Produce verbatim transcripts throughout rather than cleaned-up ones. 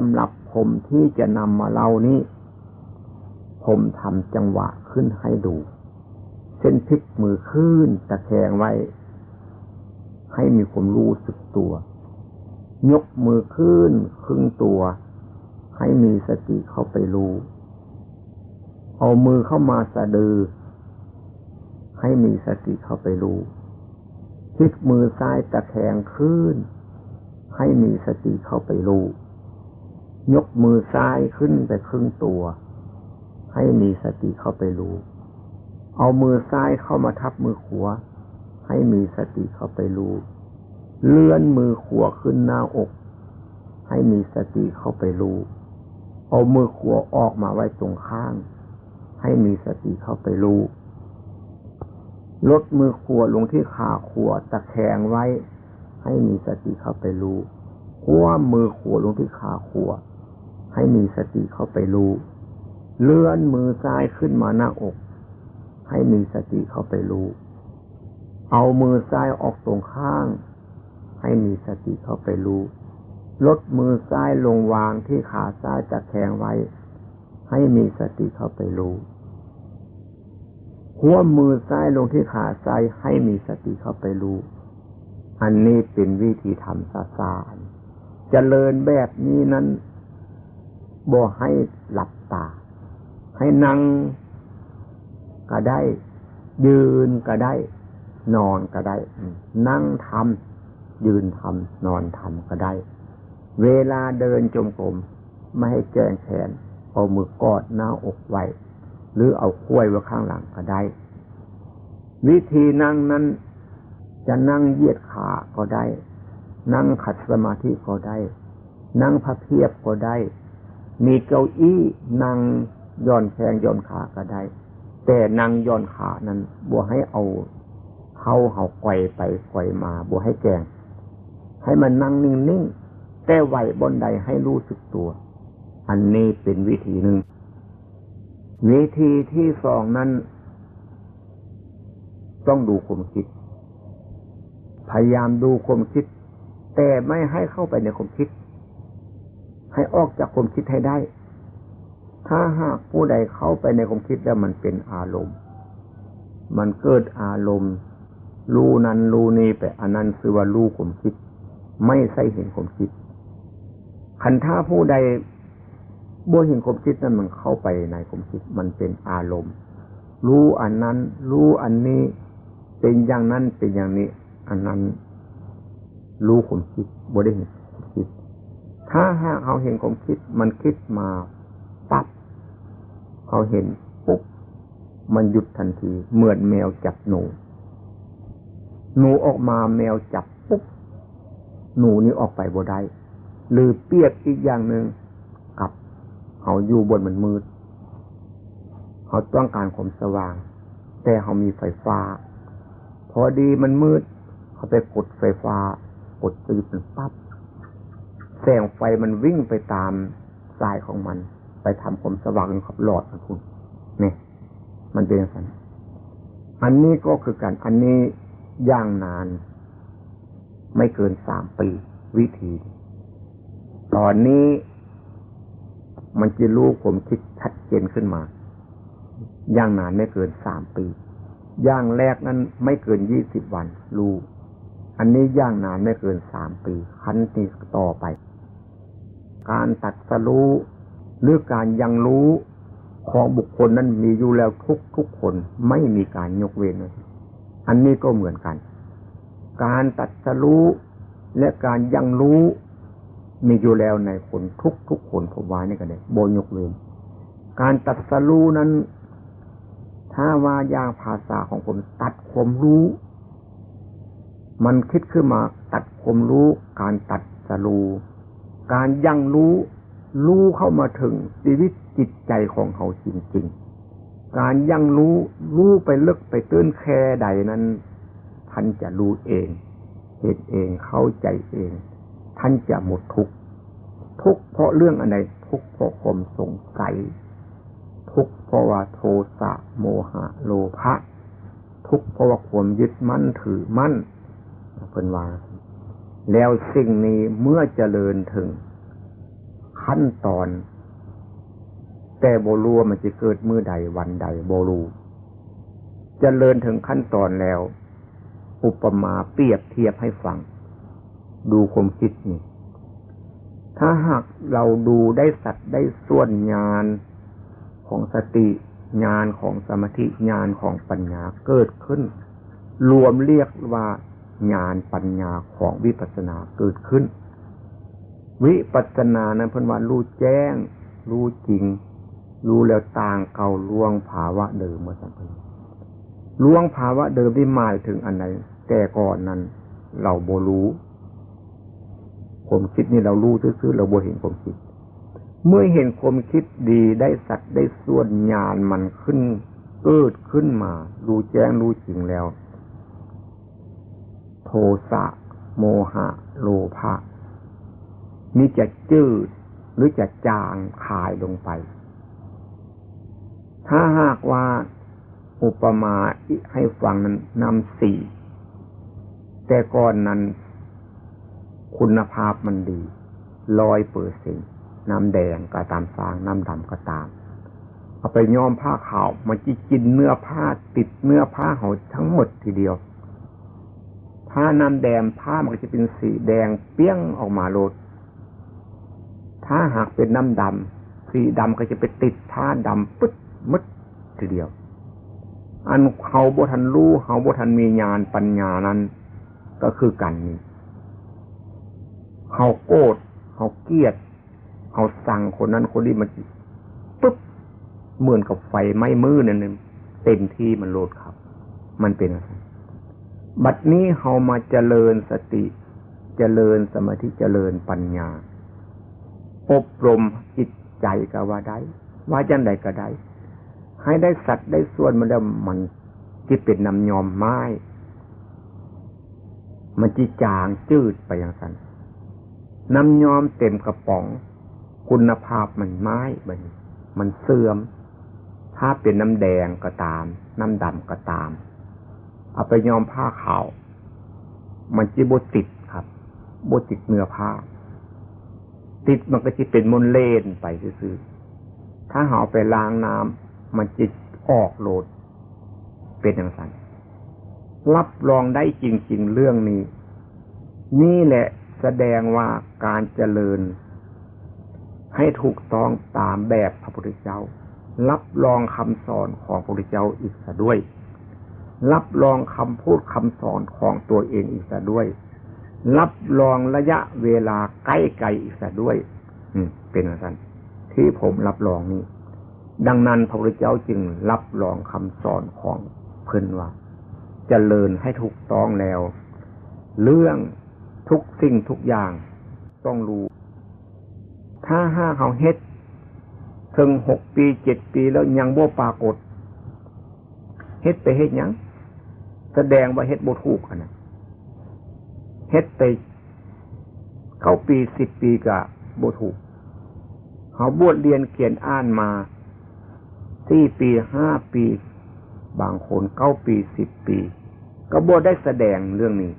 ำหรับผมที่จะนำมาเล่านี้ ผมทำจังหวะขึ้นให้ดู เช่นพลิกมือขึ้นตะแคงไว้ ให้มีความรู้สึกตัว ยกมือขึ้นครึ่งตัว ให้มีสติเข้าไปรู้ เอามือเข้ามาสะดือ ให้มีสติเข้าไปรู้ พลิกมือซ้ายตะแคงขึ้น ให้มีสติเข้าไปรู้ ยกมือซ้ายขึ้นไปครึ่งตัว ให้มีสติเข้าไปรู้ เอามือซ้ายเข้ามาทับมือขวา ให้มีสติเข้าไปรู้ เลื่อนมือขวาขึ้นหน้าอก ให้มีสติเข้าไปรู้ เอามือขวาออกมาไว้ตรงข้าง ให้มีสติเข้าไปรู้ ลดมือขวาลงที่ขาขวาตะแคงไว้ ให้มีสติเข้าไปรู้ คว่ำมือขวาลงที่ขาขวา ให้มีสติเข้าไปรู้ เลื่อนมือซ้ายขึ้นมาหน้าอก ให้มีสติเข้าไปรู้ เอามือซ้ายออกตรงข้าง ให้มีสติเข้าไปรู้ ลดมือซ้ายลงวางที่ขาซ้ายตะแคงไว้ ให้มีสติเข้าไปรู้ คว่ำมือซ้ายลงที่ขาซ้าย ให้มีสติเข้าไปรู้ อันนี้เป็นวิธีทำซาซาๆ เจริญแบบนี้นั้น บ่ให้หลับตา ให้นั่งก็ได้ ยืนก็ได้ นอนก็ได้ อืม นั่งทำ ยืนทำ นอนทำก็ได้ เวลาเดินจงกรม ไม่ให้แกว่งแขน เอามือกอดหน้าอกไว้ หรือเอาไขว้ไว้ข้างหลังก็ได้ วิธีนั่งนั้น จะนั่งเหยียดขาก็ได้ นั่งขัดสมาธิก็ได้ นั่งพับเพียบก็ได้ มีเก้าอี้นั่งหย่อนแข้งหย่อนขาก็ได้ แต่นั่งหย่อนขานั้นบ่ให้เอาเท้าเฮาไกว่ไปไกว่มา บ่ให้แกว่ง ให้มันนั่งนิ่งๆ แต่ไหวบ่อนใดให้รู้สึกตัว อันนี้เป็นวิธีหนึ่ง วิธีที่สองนั้น ต้องดูความคิด พยายามดูความคิด แต่ไม่ให้เข้าไปในความคิด ให้ออกจากความคิดให้ได้ ถ้าหากผู้ใดเข้าไปในความคิดแล้วมันเป็นอารมณ์ มันเกิดอารมณ์ รู้นั้นรู้นี้ไป อันนั้นชื่อว่ารู้ความคิด ไม่ใช่เห็นความคิด คันถ้าผู้ใดบ่เห็นความคิดนั้นมันเข้าไปในความคิด มันเป็นอารมณ์ รู้อันนั้น รู้อันนี้ เป็นอย่างนั้น เป็นอย่างนี้ อันนั้น รู้ความคิด บ่ได้เห็นความคิด ถ้าหากเราเห็นความคิด มันคิดมาปั๊บ เราเห็นปุ๊บ มันหยุดทันที เหมือนแมวจับหนู หนูออกมา แมวจับปุ๊บ หนูนี่ออกไปบ่ได้ หรือเปรียบอีกอย่างหนึ่ง กับเราอยู่บนมันมืด เราต้องการความสว่าง แต่เรามีไฟฟ้า พอดีมันมืด เราไปกดไฟฟ้า กดตีมันปั๊บ แสงไฟมันวิ่งไปตามสายของมัน ไปทำความสว่างกับหลอดของคุณ เนี่ย มันเป็นอย่างนั้น อันนี้ก็คือการ อันนี้อย่างนาน ไม่เกินสามปี วิธี ตอนนี้มันจะรู้ความคิดชัดเจนขึ้นมา อย่างนานไม่เกินสามปี อย่างแรกนั้นไม่เกินยี่สิบวัน รู้ อันนี้อย่างนานไม่เกินสามปี ขั้นนี้ต่อไป การตรัสรู้ หรือการยังรู้ของบุคคลนั้นมีอยู่แล้วทุกทุกคน ไม่มีการยกเว้น อันนี้ก็เหมือนกัน การตรัสรู้และการยังรู้ มีอยู่แล้วในคนทุกทุกคน ผมว่านี่ก็ได้ บ่ยกเว้น การตรัสรู้นั้น ถ้าว่าอย่างภาษาของคนตัดความรู้ มันคิดขึ้นมาตัดความรู้ การตรัสรู้ การยังรู้ รู้เข้ามาถึงชีวิตจิตใจของเขาจริงๆ การยังรู้ รู้ไปลึกไปตื้นแค่ใดนั้น ท่านจะรู้เอง เห็นเอง เข้าใจเอง ท่านจะหมดทุกข์ ทุกข์เพราะเรื่องอะไร ทุกข์เพราะความสงสัย ทุกข์เพราะว่าโทสะ โมหะ โลภะ ทุกข์เพราะว่าความยึดมั่นถือมั่น เพิ่นว่า แล้วสิ่งนี้เมื่อเจริญถึง ค ขั้นตอน แต่บ่ฮู้ว่ามันสิเกิดมื้อใดวันใด บ่ฮู้ เจริญถึงขั้นตอนแล้ว อุปมาเปรียบเทียบให้ฟัง ดูความคิดนี่ ถ้าหากเราดูได้สัดได้ส่วน ญาณของสติ ญาณของสมาธิ ญาณของปัญญาเกิดขึ้น รวมเรียกว่าญาณปัญญาของวิปัสสนาเกิดขึ้น วิปัสสนานั้นเพิ่นว่ารู้แจ้ง รู้จริง รู้แล้วต่างเก่า ล่วงภาวะเดิม ว่าซั่นเพิ่น ล่วงภาวะเดิมนี่หมายถึงอันใด แต่ก่อนนั้นเราบ่ฮู้ ความคิดนี่เรารู้ซื่อๆ เราบ่เห็นความคิด เมื่อเห็นความคิดดีได้สัดได้ส่วน ญาณมันขึ้น เกิดขึ้นมา รู้แจ้งรู้จริงแล้ว โทสะ โมหะ โลภะ นี่จะจืดหรือจะจางคายลงไป ถ้าหากว่าอุปมาให้ฟังนั้น น้ำสี แต่ก่อนนั้นคุณภาพมันดี ร้อยเปอร์เซ็นต์ น้ำแดงก็ตามสร้าง น้ำดำก็ตาม เอาไปย้อมผ้าขาว มันจะกินเนื้อผ้า ติดเนื้อผ้าเฮาทั้งหมดทีเดียว ถ้าน้ำแดง ผ้ามันก็จะเป็นสีแดงเปี้ยงออกมาโลด ถ้าหากเป็นน้ำดำ สีดำก็จะไปติดผ้าดำปึ๊ดหมดทีเดียว อันเฮาบ่ทันรู้ เฮาบ่ทันมีญาณปัญญานั้น ก็คือกันนี่ เฮาโกรธ เฮาเกลียด เฮาสั่งคนนั้นคนนี้ มันปึ๊บ เหมือนกับไฟไหม้มือนั่นน่ะ เต็มที่มันโลดครับ มันเป็นอะไร บัดนี้เฮามาเจริญสติ เจริญสมาธิ เจริญปัญญา อบรมจิตใจก็ว่าได้ ว่าจั่งใดก็ได้ ให้ได้สัดได้ส่วนมันแล้ว มันสิเป็นน้ำย้อมไม้ มันสิจางจืดไปจั่งซั้น น้ำย้อมเต็มกระป๋อง คุณภาพมันไม้ บัดนี้มันเสื่อม ถ้าเป็นน้ำแดงก็ตาม น้ำดำก็ตาม เอาไปย้อมผ้าขาว มันสิบ่ติดครับ บ่ติดเนื้อผ้า ติดมันก็สิเป็นมลเล่นไปซื่อๆ ถ้าเฮาเอาไปล้างน้ำ มันสิออกโลด เป็นจั่งซั้น รับรองได้จริงๆ เรื่องนี้ นี่แหละแสดงว่าการเจริญให้ถูกต้องตามแบบพระพุทธเจ้า รับรองคำสอนของพระพุทธเจ้าอีกซะด้วย รับรองคำพูดคำสอนของตัวเองอีกซะด้วย รับรองระยะเวลาใกล้ไกลอีกซะด้วย อืม เป็นจั่งซั้น ที่ผมรับรองนี้ ดังนั้นพระพุทธเจ้าจึงรับรองคำสอนของเพิ่นว่า เจริญให้ถูกต้องแล้ว เรื่องทุกสิ่งทุกอย่างต้องรู้ ถ้าหากเฮาเฮ็ดเถิงหกปี เจ็ดปีแล้วยังบ่ปรากฏ เฮ็ดไปเฮ็ดหยัง แสดงว่าเฮ็ดบ่ถูกหั่นน่ะ เฮ็ดไปเก้าปี สิบปีก็บ่ถูก เฮาบวชเรียนเขียนอ่านมาสี่ปี ห้าปี บางคนเก้าปี สิบปี ก็บ่ได้แสดงเรื่องนี้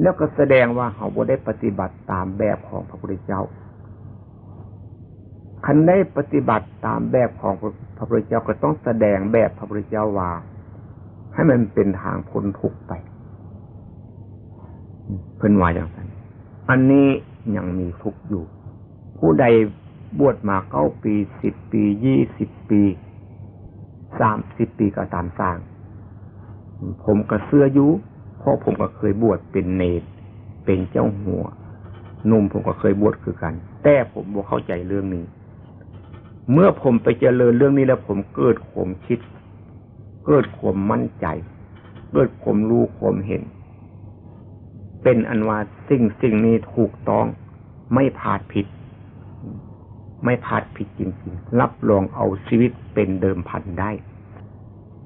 แล้วก็แสดงว่าเฮาบ่ได้ปฏิบัติตามแบบของพระพุทธเจ้า คันได้ปฏิบัติตามแบบของพระพุทธเจ้า ก็ต้องแสดงแบบพระพุทธเจ้าว่า ให้มันเป็นทางพ้นทุกข์ไป เพิ่นว่าจั่งซั้น อันนี้ยังมีทุกข์อยู่ ผู้ใดบวชมาเก้าปี สิบปี ยี่สิบปี สามสิบปีก็ตามสร้าง ผมก็เชื่ออยู่ เพราะผมก็เคยบวชเป็นเณร เป็นเจ้าหัวหนุ่ม ผมก็เคยบวชคือกัน แต่ผมบ่เข้าใจเรื่องนี้ เมื่อผมไปเจริญเรื่องนี้แล้ว ผมเกิดความคิด เกิดความมั่นใจ เกิดความรู้ความเห็น เป็นอันว่าสิ่งสิ่งนี้ถูกต้อง ไม่พลาดผิด ไม่พลาดผิดจริงๆ รับรองเอาชีวิตเป็นเดิมพันได้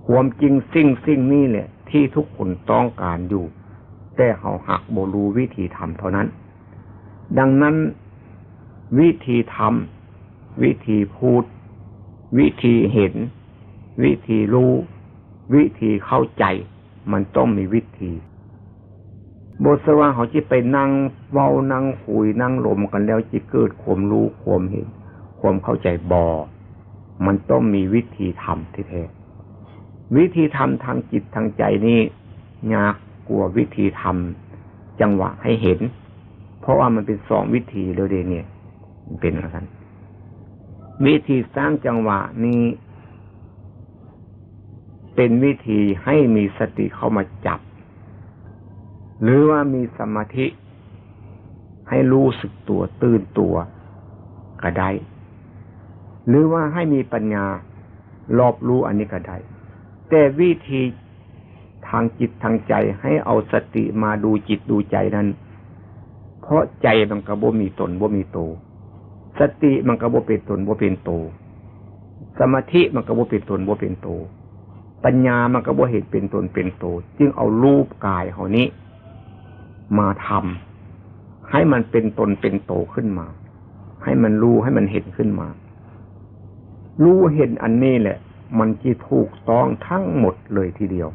ความจริงสิ่งสิ่งนี้แหละที่ทุกคนต้องการอยู่ แต่เฮาหากบ่รู้วิธีทำเท่านั้น ดังนั้นวิธีทำ วิธีพูด วิธีเห็น วิธีรู้ วิธีเข้าใจ มันต้องมีวิธี บ่ใช่ว่าเขาจะไปนั่งเว้านั่งคุยนั่งลมกันแล้วจะเกิดความรู้ความเห็น ความเข้าใจ บ่ มันต้องมีวิธีทำแท้ๆ วิธีทำทางจิตทางใจนี่ยากกว่าวิธีทำจังหวะให้เห็น เพราะว่ามันเป็นสองวิธีแล้วเด้เนี่ย มันเป็นอะไรกัน วิธีสร้างจังหวะนี้ เป็นวิธีให้มีสติเข้ามาจับ หรือว่ามีสมาธิให้รู้สึกตัวตื่นตัวก็ได้ หรือว่าให้มีปัญญารอบรู้อันนี้ก็ได้ แต่วิธีทางจิตทางใจให้เอาสติมาดูจิตดูใจนั้น เพราะใจมันก็บ่มีตนบ่มีโต สติมันก็บ่เป็นตนบ่เป็นโต สมาธิมันก็บ่เป็นตนบ่เป็นโต ปัญญามันก็บ่เห็นเป็นตนเป็นโต จึงเอารูปกายเฮานี้มาทำให้มันเป็นตนเป็นโตขึ้นมา ให้มันรู้ให้มันเห็นขึ้นมา รู้เห็นอันนี้แหละ มันจะถูกต้องทั้งหมดเลยทีเดียว